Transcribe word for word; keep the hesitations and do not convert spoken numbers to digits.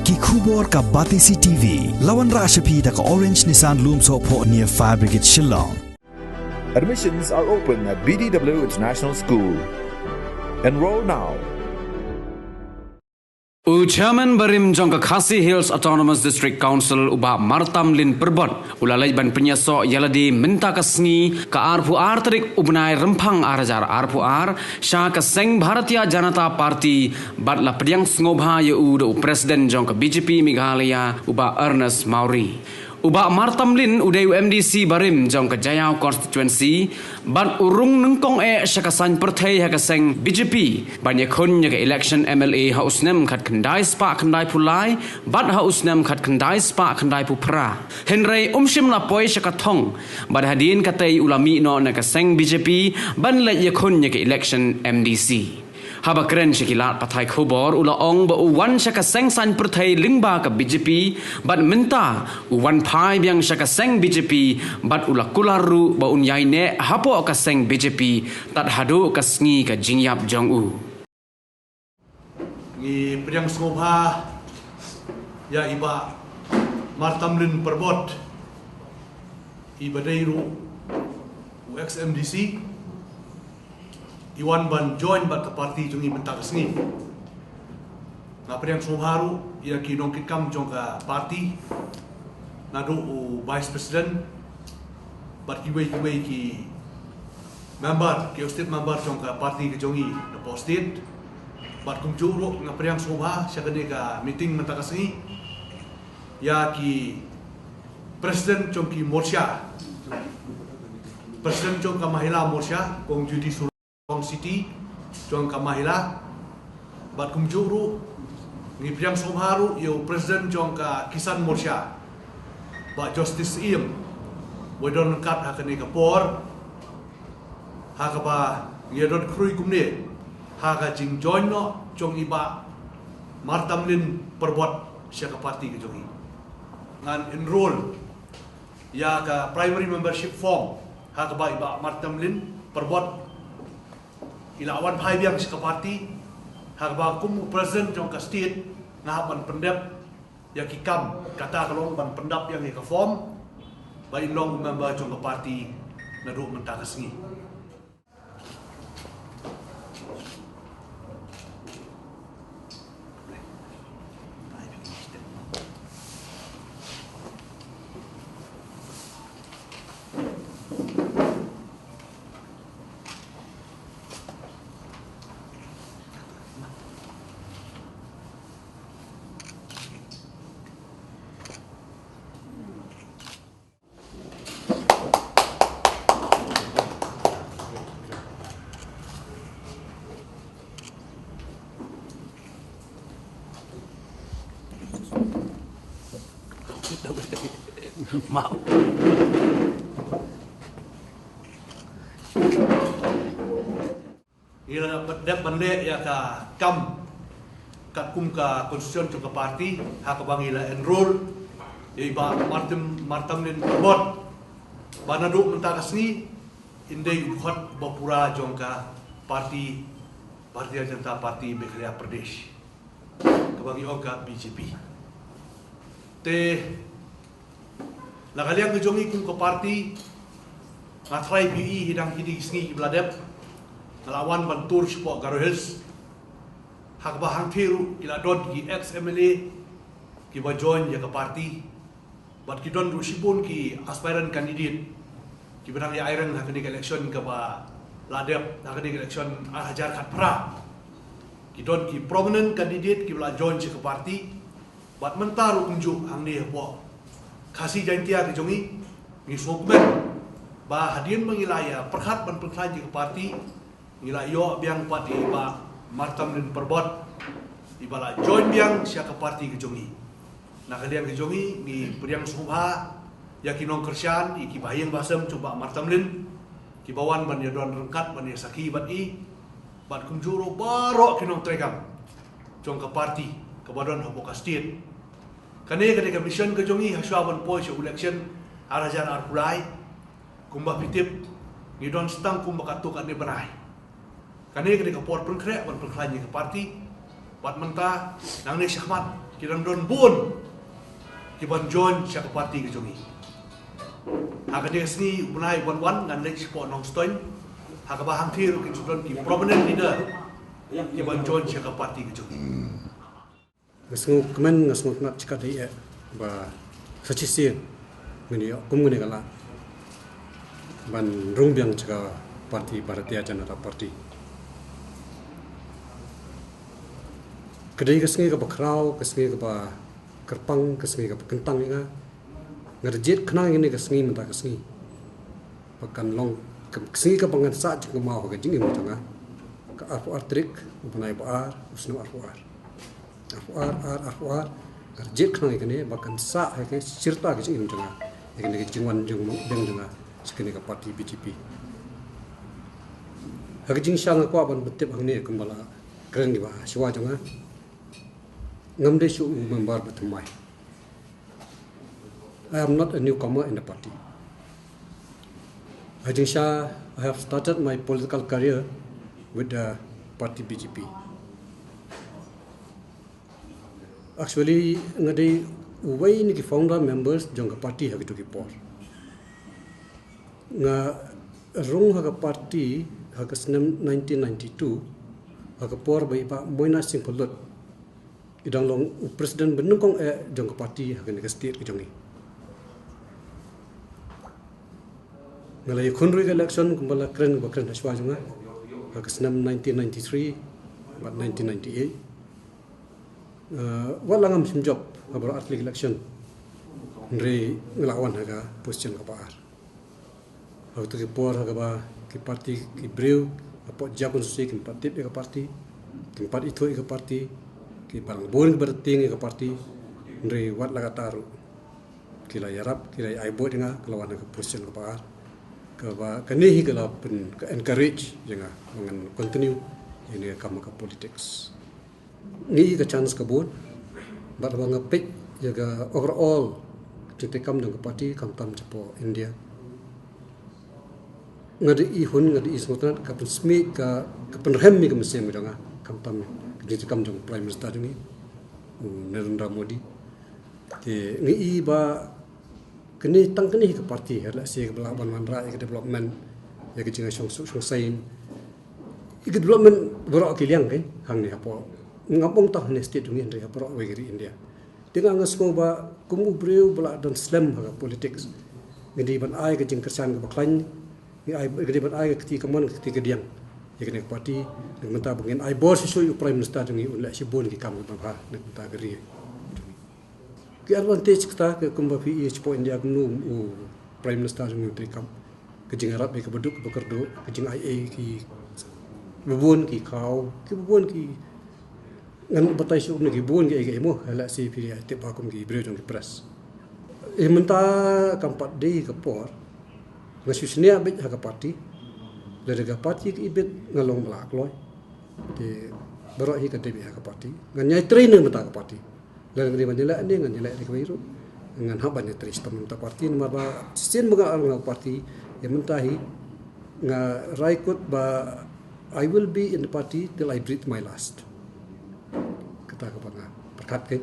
Ki khubor ka Batesi T V. La wanrah sha phi da ka Orange Nissan Lumsohphoh near Fire Brigade Shillong. Admissions are open at B D W International School. Enroll now. U Chairman barim jong ka Khasi Hills Autonomous District Council, u Bah Martamlin Pyrbot, u la leit ban pynïasoh ïalade mynta ka sngi, ka arphew ar tarik u bnai Rymphang ar hajar arphew ar, sha ka seng Bharatiya Janata Party, bad la pdiang sngewbha ïa u da u President jong ka B J P Meghalaya, u Bah Ernest Mawrie. U Bah Martamlin u dei u M D C barim jong ka Jaïaw Constituency, bad u rung nyngkong eh sha ka saiñ pyrthei ha ka seng B J P ban ïakhun ïa ka election M L A ha u snem khatkhyndai spah khyndaiphew lai bad ha u snem khatkhyndai spah khyndaiphew phra. Hynrei um shym la poi sha ka thong, bad hadien katei u la mih noh na ka seng B J P ban leit ïakhun ïa ka election M D C. Haba kren sha ki lad pathai khubor, u la ong ba u wan sha ka seng saiñ pyrthei lyngba ka B J P, bad mynta u wan phai biang sha ka seng B J P, bad u la kular ruh ba un ïaineh hapoh ka seng B J P tad haduh ka sngi ka jingïap jong u. Ngi pdiang sngewbha ïa i Bah Martamlin Pyrbot, i ba dei ruh u ex M D C, i wan ban join bad ka party jong ngi mynta ka sngi. Nga pdiang sngewbha ruh ïa ki nongkitkam jong ka party, naduh u Vice President bad kiwei kiwei ki member, ki state member jong ka party ka jong ngi napoh state. Bad kumjuh ruh nga pdiang sngewbha sha kane ka meeting mynta ka sngi ïa ki President jong ki Morcha, President jong ka Mahila Morcha, Kong Judy Sur- Kong Siti jong ka Mahila. Bad kumjuh ruh ngi pdiang sngewbha ruh ïa u President jong ka Kisan Morcha, Bah Justice Syiem, ba don ryngkat ha kane ka por, ha kaba ngi don khrui kumne ha ka jingjoin noh jong i Bah Martamlin Pyrbot sha ka party ka jong ngi. Ngan enroll ïa ka primary membership form ha kaba i Bah Martamlin Pyrbot i la wan phai biang sha ka party, ha kaba kum u President jong ka state nga hap ban pyndep ïa ki kam, kata ka long ban pyndap ïa ka form ba in long u member jong ka party naduh mynta ka sngi. Mau. Ngi la dep ban leh ïa ka kam katkum ka constitution jong ka party, ha kaba ngi la enroll ïa i Bah Martin, Martamlin Pyrbot, ba naduh mynta ka sngi in dei u dkhot ba pura jong ka party Bharatiya Janata Party Meghalaya Pradesh, kaba ngi ong ka B J P. Te na ka liang ka jong ngi kum ka party, nga tharai phi i hi dang kine ki sngi kiba la dep nga la wan ban tour shapoh Garo Hills, ha kaba hangthie ruh ki la don ki ex M L A kiba join ïa ka party, bad ki don ruh shibun ki aspirant candidate kiba dang ïa aireng ha kane ka election kaba la dep, ha kane ka election ar hajar khatphra. Ki don ki prominent candidate kiba la join sha ka party. Bad mynta ruh kumjuh hangne hapoh Khasi Jaintia ka jong ngi, ngi sngewkmen ba hadien ba ngi la ïa pyrkhat ban pynkhlaiñ ïa ka party, ngi la ïoh biang pat ïa i Bah Martamlin Pyrbot, iba la join biang sha ka party ka jong ngi. Na ka liang ka jong ngi, ngi pdiang sngewbha ïa ki nongkyrshan, ïa ki bahaïing bahasem jong Bah Martamlin, kiba wan ban ïa don ryngkat ban ïa sakhi bad i, bad kumjuh ruh baroh ki nongtrei kam jong ka party kaba don hapoh ka state. Kane ka dei ka mission ka jong ngi hashwa ban poi sha election ar hajar arphew lai. Kumba phi tip, ngi don tang kumba katto katne bnai. Kane ka dei ka por pynkhreh ban pynkhlaiñ ïa ka party. Bad mynta nangne shakhmat ki dang don bun ki ban join sha ka party ka jong ngi. Ha kane ka sngi u bnai u ban wan ngan leit shapoh Nongstoiñ, ha kaba hangtei ruh kin shu don ki prominent leader ki ban join sha ka party ka jong ngi. Nga sngewkmen, nga sngewtynnat shikatdei eh ba sa shisien ngan ïoh kum kane ka lad ban rung biang sha ka party Bharatiya Janata Party. Ka dei ka sngi kaba khraw, ka sngi kaba kyrpang, ka sngi kaba kyntang ïa nga. Nga da jied khnang ïa kane ka sngi mynta ka sngi ba kan long ka sngi kaba ngan sah jingkynmaw ha ka jingim jong nga. Ka arphew ar tarik u bnai ba ar u snem arphew ar. Arphew ar, ar, arphew ar. Nga da jied khnang ïa kane ba kan sah ha ka shirta ka jingim jong nga, ïa kane ka jingwan jong biang jong nga sha kane ka party B J P. Ha ka jingshisha nga kwah ban pyntip hangne kumba la kren kiba shuwa jong nga. Ngam dei shuh u member ba thymmai. I am not a newcomer in the party. Ha jingshisha, I have started my political career with the party B J P. Actually nga dei uwei na ki founder members jong ka party ha kito ki por. Nga rung ha ka party ha ka snem nineteen ninety-two, ha ka por ba i Bah Moynaid Singh Phalut i dang long u president ba nyngkong eh jong ka party ha kane ka state ka jong ngi. Nga la ïakhun ruh ïa ka election kumba la kren, ba kren ha shuwa jong nga, ha ka snem nineteen ninety-three bad nineteen ninety-eight. Uh, wat la ngam shim jop ha baroh ar tylli ki election, hynrei nga la wan ha ka position kaba ar. Ha kato ki por ha kaba ki party, ki briew hapoh jia constituency kim pat tip ïa ka party, kim pat ithuh ïa ka party, ki balang bun kiba tieng ïa ka party, hynrei wat la katta ruh ki la ïarap, ki la ai vote ïa nga, ka la wan ha ka position kaba ar. Kaba kane hi ka la pyn, ka encourage ïa nga ba ngan continue ïa kane ka kam ka politics. Ngi ïoh ka chance ka bun, bad haba nga peit ïa ka overall jingtreikam jong ka party khamtam shapoh India, nga da i hun, nga da i sngewtynnat, ka pynsmit, ka, ka pynrhem ïa ka mynsiem jong nga khamtam ka jingtreikam jong u Prime Minister jong ngi, u Narendra Modi. Te ngi i ba kane, tang kane hi ka party, ha lehse kaba lah ban wanrah ïa ka development, ïa ka jingshong, shong, shongsaiñ, ïa ka development baroh ki liang, eh, hangne hapoh, ngam ong tang hangne state jong ngi, hynrei ha baroh kawei ka ri India. Te nga, nga sngew ba kum u briew ba lah don slem ha ka politics, ngi dei ban ai ka jingkyrshan kaba khlaiñ, ngi ai, ngi dei ban ai ka kti kamon, ka kti kadiang ïa kane ka party. Ngi mynta ba ngin ai bor shisha ïa u Prime Minister jong ngi, un leh shibun ki kam kiba bha na ka bynta ka ri. Ki advantage kata, ka kumba phi i shapoh India kumno u Prime Minister jong ngi u treikam, ka jingïarap ïa kiba duk kiba kyrduh, ka jingaiei kiba bun ki khaw, kiba bun ki, ngan batai shuh kumno, kiba bun kiei kiei mo, ha lehse phi ïa tip ba kum ki briew jong ki press. Eh, mynta kam pat dei ka por nga shu shaniah beit ha ka party. Lada ka party ka ibit, nga long ba la kloi. Te baroh hi ka dei beit ha ka party. Ngan ïai trei ne mynta ka party. Lada ngan dei ban ïaleh ne, ngan ïaleh ne kawei ruh, ngan hap ban ïatrei shitom mynta party, namar ba shisien ba nga ar nga party, ïa mynta hi nga rai kut ba I will be in the party till I breathe my last. Kata kaba nga pyrkhat, keiñ.